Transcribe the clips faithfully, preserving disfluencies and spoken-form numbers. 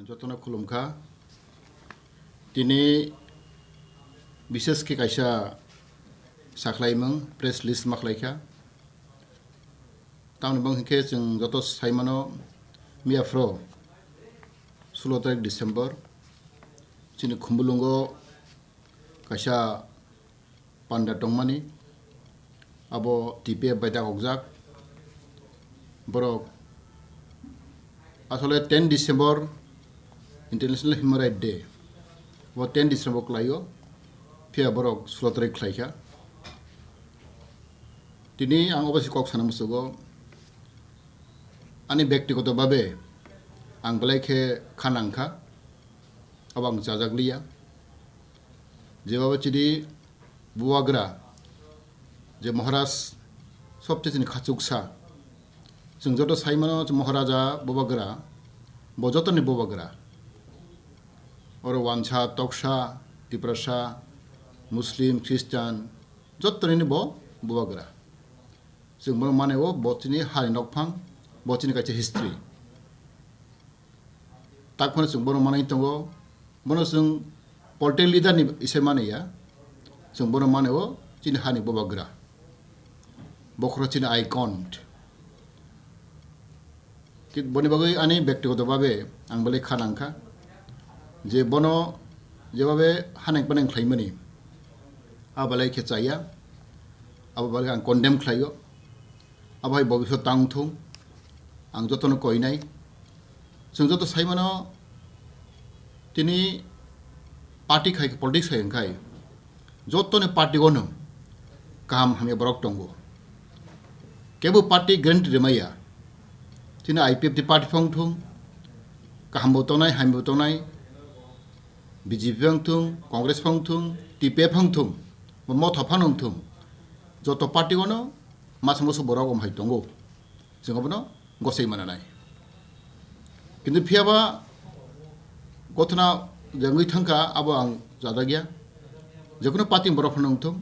Jotono khulumkha. Tini bishesh khe kaisa sakhlaimung press release ma khlaikha. Tamoni bang hinkhe chwng joto saimano miyaphro sulo tarik December chini Khumulwngo kaisa panda tongmani, abo T P F bai dakhokjak. Borok asole ten December International Human Rights Day, bo ten December kwlaio, phiya borok sulo tarik khlaikha. Tini ang obo se kok sana musugo, ani bektigoto babe ang belai khe kha nangkha, abo ang chajakliya. Jebabo chini bubagra, je Maharaj sobse chini khachuksa. Chwng joto saimano Maharaja bubagra, bo jotoni bubagra. Oro wansa, toksa, tiprasa, Muslim, Christian, jotoni bo bubagra. Chwng bono mane o, bo chini hani nokphang, bo chini kaisa history. Tak phano chwng bono manwi tongo, bono chwng political leader ni ise mani ya, chwng bono mane o chini hani bubagra, bokhoro chini icon. Ki-, boni bagwi ani bektigoto babe ang belai kha nangkha je bono jebabe haneng paneng khlaimani, a belai khe chaya, abo bagwi ang condemn khlaio. Abo hai bobiswt tang thung, ang jotono koinai. Chwng joto saimano tini party khai, politics khai wngkhai, jotoni party ono kaham hamya borok tongo. Kebo party guarantee rwmaya. Chini I P F T party phang thung, kaham bo tongnai, hamya bo tongnai, B J P phang thung, Congress phang thung, T P F phang thung, bo motha phano wng thung, joto party ono masa musu borok om hai tongo. Chwng abono gosai mananai. Kintu phiyaba gothona jangwi thangkha, abo ang chajagya. Jekunu party ni borok phano wngthung,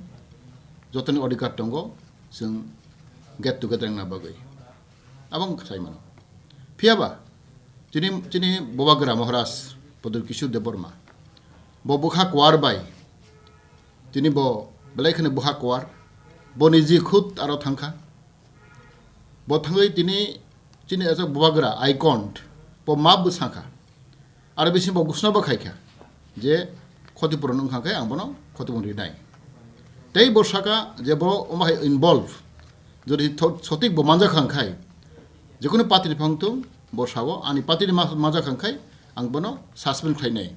jotoni odhikar tongo, chwng get together wngna bagwi. Abo ang sai mano. Phiyaba chini, chini Bubagra Maharaj Pradyut Kishore Debbarma, bo bwkha kuar bai, tini bo belai kheno bwkha kuar, bo niji khud aro thangkha. Bo thangwi tini chini aswk bubagra icon, bo map bo sakha. Aro bisingo bo gusno bo khaikha je khoti puron wngkha khe ang bono khoti puron rinai. Tei bo saka je bo omo hai involve, jodi tho-, sotik bo manjak kha khai, jekunu party ni phang thung, bo sao ani party ni ma-, manjak kha khai ang bono suspend khlainai.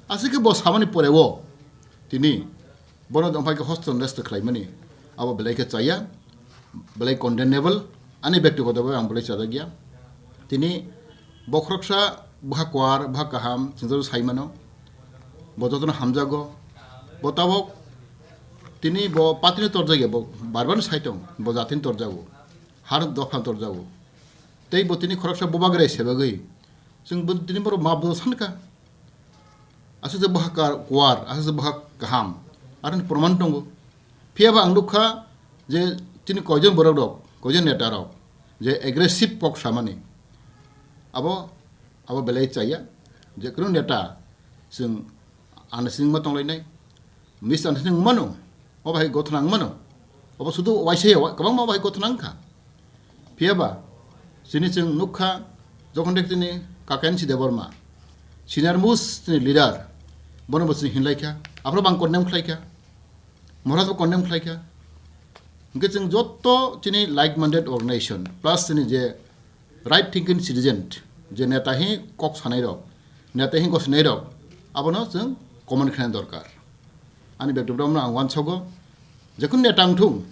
Aswk khe bo samani pore o tini bono wngpai khe hostel nesta khlaimani, abo belai khe chaya, belai condemnable, ani bektigoto bhabe ang belai chajakya. Tini bokhoroksa bwkha kuar, bwkha kaham, chwng joto sai mano, bo jotono hamjago, bo tabok tini bo party ni torjakya, bo bar bar sai tong, bo jatini torjago, har dopha torjago, tei bo tini khoroksa bubagra se bagwi, chwng bo tini borok map bo sankha. Aswk je bwkha kuar, aswk je bwkha kaham, aroni proman tongo. Phiyaba ang nukha je chini koijon borok rok, koijon neta rok je aggressive kok samani, abo, abo belai chaya. Jekunu neta chwng understanding ma tonglainai, misunderstanding wngmano, obo hai gothona wngmano. Obo sudu waisa ya, kwbangma obo hai gothona wngkha. Phiyaba chini chwng nukha, jokhon de chini Kakensi Debbarma, senior most chini leader, bono bo chini hinlaikha, aphuru bang condemn khlaikha, Maharaj bo condemn khlaikha. Hwnkhe chwng jotto chini like-minded organization, plus chini je right thinking citizen, je neta hi kok sanai rok, neta hi gosinai rok, abono chwng comment khlaina dorkar. Ani bektigoto ang uansogo, jekunu neta wngthung,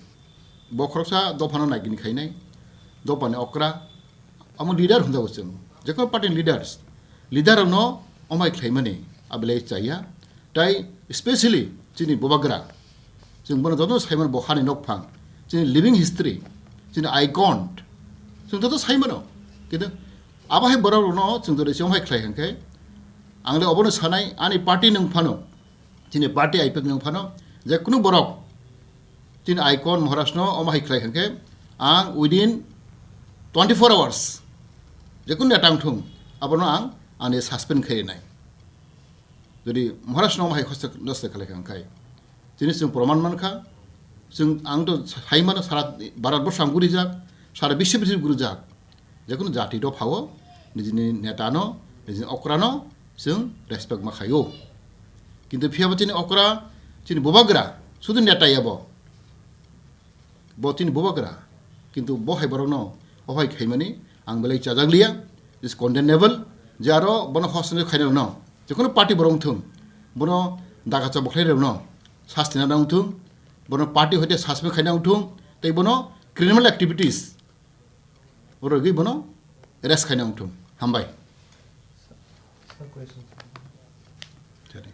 bo khoroksa dophano naigini khainai, dophani okra, amo leader hwnjago chwng, jekunu party ni leaders, leader rokno omai khlaimani abelai chaya, tai specially chini bubagra, chwng bono jotono saimano bo hani nokphang, chini living history, chini icon, chwng joto saimano, kintu abo hai borok rokno chwng jodi se omai khlai hwnkhe, ang le obono sanai, ani party nwng phano, chini party I P F nwng phano, je kunu borok chini icon Maharaj no omo hai khlai hwnkhe, ang within twenty-four hours, je kunu neta wngthung, abono ang ani suspend khainai. Jodi Maharaj no hai hoste noste khalai kha khai, chini chwng proman mankha, chwng ang to hai mano sara Bharat borsho ang gurijak, sara biswo biswo gurijak, jekunu jati do phao, nijini neta no, nijini okra no chwng respect ma khaio. Kintu phiya bo chini okra, chini bubagra, sudu neta yabo. Bo chini bubagra, kintu bo hai borokno o hai khaimani ang belai chajak liya, is condemnable. Je aro bono hostel khaina rokno, jekunu party borok wngthung, bono daga chobok khlai rokno sasti na wngthung, bono party hoite suspend khaina wngthung, tei bono criminal activities rogwi bono arrest khaina wngthung. Hambai. Sir, question. Sorry.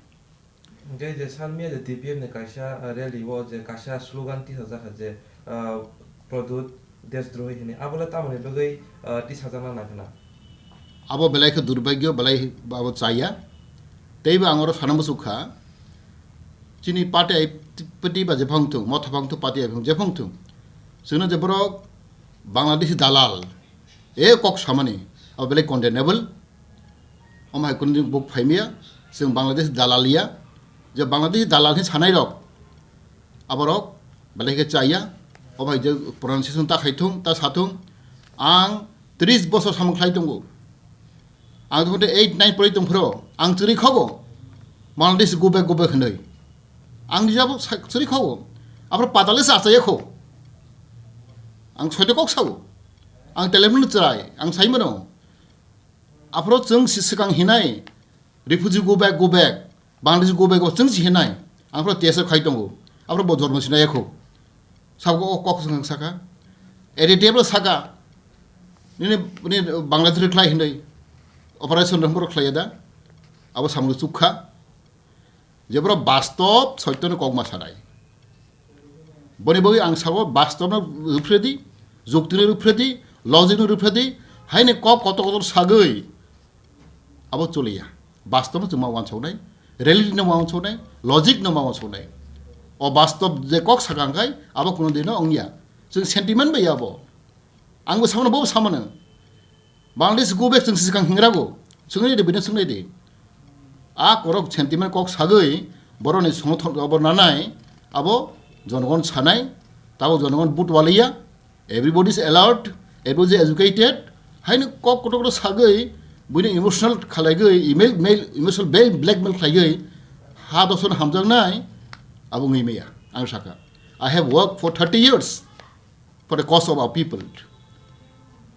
Hingke je salmia je T P F ni kaisa, ah, rally o je kaisa slogan tisajak kha je, ah, Pradyot Deshdrohi hwnwi, abo le tamoni bagwi, ah, tisajakna nang khna? Abo belai khe durbagyo, belai abo chaya. Teibo ang oro sana muchuk kha, chini party ai pati ba jephang thung, motha phang thung, party ai phang jephang thung. Chwngno je borok Bangladeshi dalal, e kok samani, abo belai condemnable. Omo hai kunu din buk phaimiya, chwng Bangladesh dalal ya, je Bangladesh dalal khe sanai rok, aborok belai khe chaya, o bai je pronunciation ta khai thung, ta sa thung, ang tris bosor samung khlai tongo. Ang tongkhe eight, nine pori tongphro, ang chwrwi khogo, Bangladesh go back, go back hwnwi. Ang nijabo sa-, chwrwi khogo, aphro patale sa achaya kho. Ang soito kok sao, ang telephone chwrai, ang sai mano. Aphro chwng si swkang hinai, refugee go back, go back, Bangladesh go back, go, chwng si hinai. Aphro T S F khai tongo. Aphro bo jormo sinai ekho. Sabo o kok swkang saka. Eri table saka. Nini, nini Bangladesh khlai hinai. Operation rok khlai da. Abo samung chukha. Je borok bastob soitoni kokma sanai. Boni bagwi ang sabo, bastobno rwphredi, juktino rwphredi, logicno rwphredi, haini kok kotor kotor sagwi abo choliya. Bastobno chwng ma uansuknai, reality no ma uansuknai, logic no ma uansuknai. O bastob je kok sakang khai abo kuno dino wngya. Chwng sentiment bai abo. Ang bo samano, bo samano. Bangladesh go back chwng swkang hingrago. Swngnaidi, bini swngnaidi. A korok sentiment kok sagwi borokni songothon abo nanai, abo jonogon sanai, tabok jonogon but waliya, everybody is alert, everybody is educated, haino kok kotor kotor sagwi, buino emotional khalaigwi, email, mail, emotional black-, blackmail khlaigwi, ha doson hamjaknai, abo wngwi maya, ang sakha. I have worked for thirty years for the cause of our people.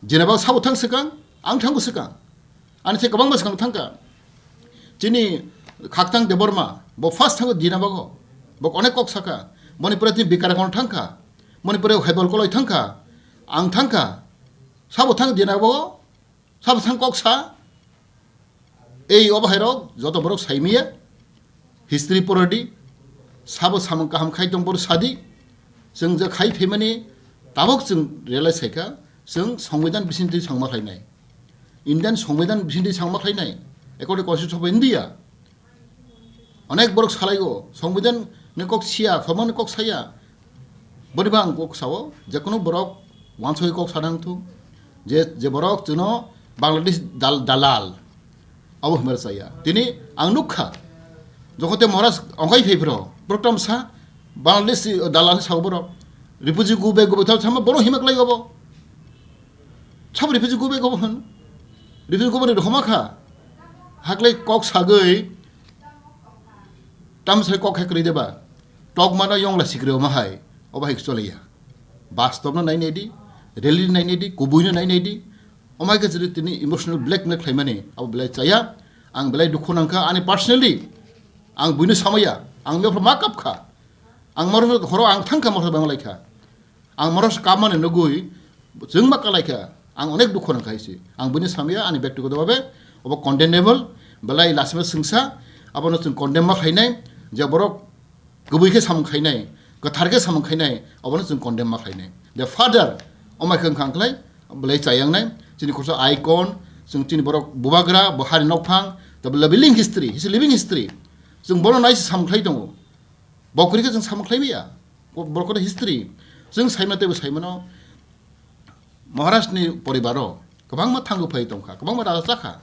Jinaba sabo thang swkang, ang thango swkang. Ani se kwbangma swkang thangka. Chini Khaktang Debbarma, bo first thango Dinabago. Bo onek kok saka. Boni pore tini Bikarakon thangka. Boni pore Hebol Koloi thangka. Ang thangka. Sabo thang Dinabago. Sabo thang kok sa. Ei obo hai rok joto borok saimiya. History porodi. Sabo samung kaham khai tong bor sadi. Chwng je khai phaimani tabok chwng realize khaikha. Chwng Songbidan bisingtwi sangma khlainai. Indian Songbidan bisingtwi sangma khlainai. According to Constitution of India. Onek borok salaigo, Songbidan ni kok siya, Forman ni kok saya. Boni ba ang kok sao, je kono borok wansoi kok sanang thu, je, je borok chwngno Bangladesh dal-, dalal, abo hwnwi saya. Tini ang nukha, jokote Maharaj ongkai phai phro, borok tamsa Bangladesh dalal sao borok, refugee go back, go back, sama borok himak lai obo. Sabo refugee go back obo hwn. Refugee go back ni rwkha ma kha. Haklai kok sagwi, tamsai kok hai kwrwi deba. Tokmano yongla sikri omo hai. Obo hai choliya. Bastobno nainai di, reality nainai di, kubuino nainai di. Omo hai khe chwrwi tini emotional blackmail khlaimani. Abo belai chaya. Ang belai dukhu nangkha. Ani personally, ang buino samaya. Ang biyapra ma kapkha. Ang moro horo ang thangkha moro banglaikha. Ang moro se kapmani nugui chwng ma kalaikha, ang onek dukho nangkha hai se. Ang buini samya ani bektigoto babe obo condemnable, belai lasima swngsa, abono chwng condemn ma khainai, je borok kubui khe samung khainai, kwthar khe samung khainai, obono chwng condemn ma khainai. The father, omai khe wngkha ang khlai, belai chayangnai, chini khoroksa icon, chwng chini borok bubagra, bo hari nokphang, the living history, his living history. Chwng bono nai se samung khlai tongo. Bo kwrwi khe chwng samung khlai maya. Bo-, borok kono history. Chwng saima teibo saimano Maharaj ni poribaro kwbangma thango phai tongkha, kwbangma raja chakha.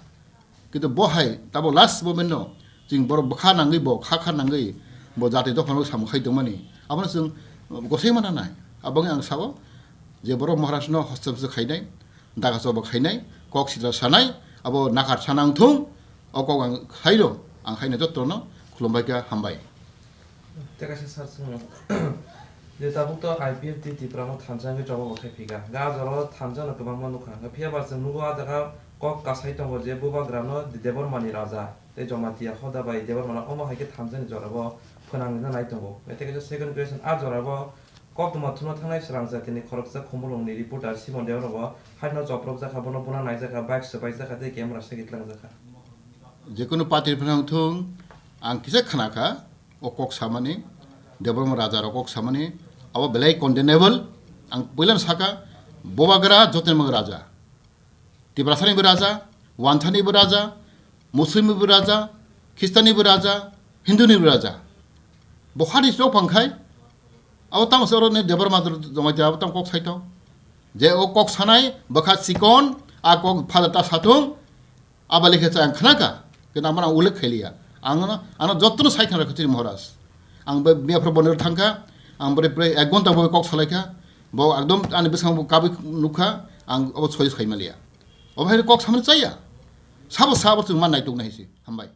Kintu bo hai tabo last moment no chwng borok bwkha nangwi, bo kha kha nangwi, bo jati dophano samung khai tongmani, abono chwng gosai mana nai. Aboni ang sao je borok Maharaj no hostel se khainai, daga choba khainai, kok sitra sanai, abo nakhar sana wngthung, o kok ang khailo, ang khaina jotono khulumbai kha, hambai. Tei kaisa sir chwngno. Je tabuk to I P F T Tipra no thansa wngwi choba bo khai phika. Ga jora o thansa no kwbangma nukha. Hwnkhe phiya ba chwng nugo a jaga kok kasai tongo je Bubagra no Debbarma ni raja tei Jamatia hoda bai Debbarma no omo hai khe thansa ni jora bo phwnang rwna nai tongo. Tei kaisa second question, a jora bo koktwma thuno thangnai swrang jatini khoroksa Khumulwng ni reporter Simon Debbarma bo hai no chopropjak kha, bono buna naijak kha, bike swbaijak kha tei camera se kitlang jak kha. Jekunu party phano wngthung, ang kisa khna kha, o kok samani, Debbarma raja rok kok samani, abo belai condemnable. Ang puilano saka, Bubagra jotono raja, Tiprasani bo raja, Wanthani bo raja, Muslim bo raja, Christian bo raja, Hindu ni bo raja. Bo hani chok phang khai, abo tamo se oro ni Debbarma Jamatia abo tamo kok saito. Je o kok sanai, bwkha chikon, a kok phada ta satung, Abali khe ang khna kha, kintu amano ang ulik khailiya. Ang ano, ano jotono sai khna rw kha chini Maharaj. Ang bai miya phra bonero thang kha, ang bore prai ek ghonta bo kok salai kha, bo ekdom ani bwskango bo kabui nuk kha, ang obo soi khai maliya. Obo hai kok samani chaya. Sabo sabo chwng man nai tuk nai si, hambai.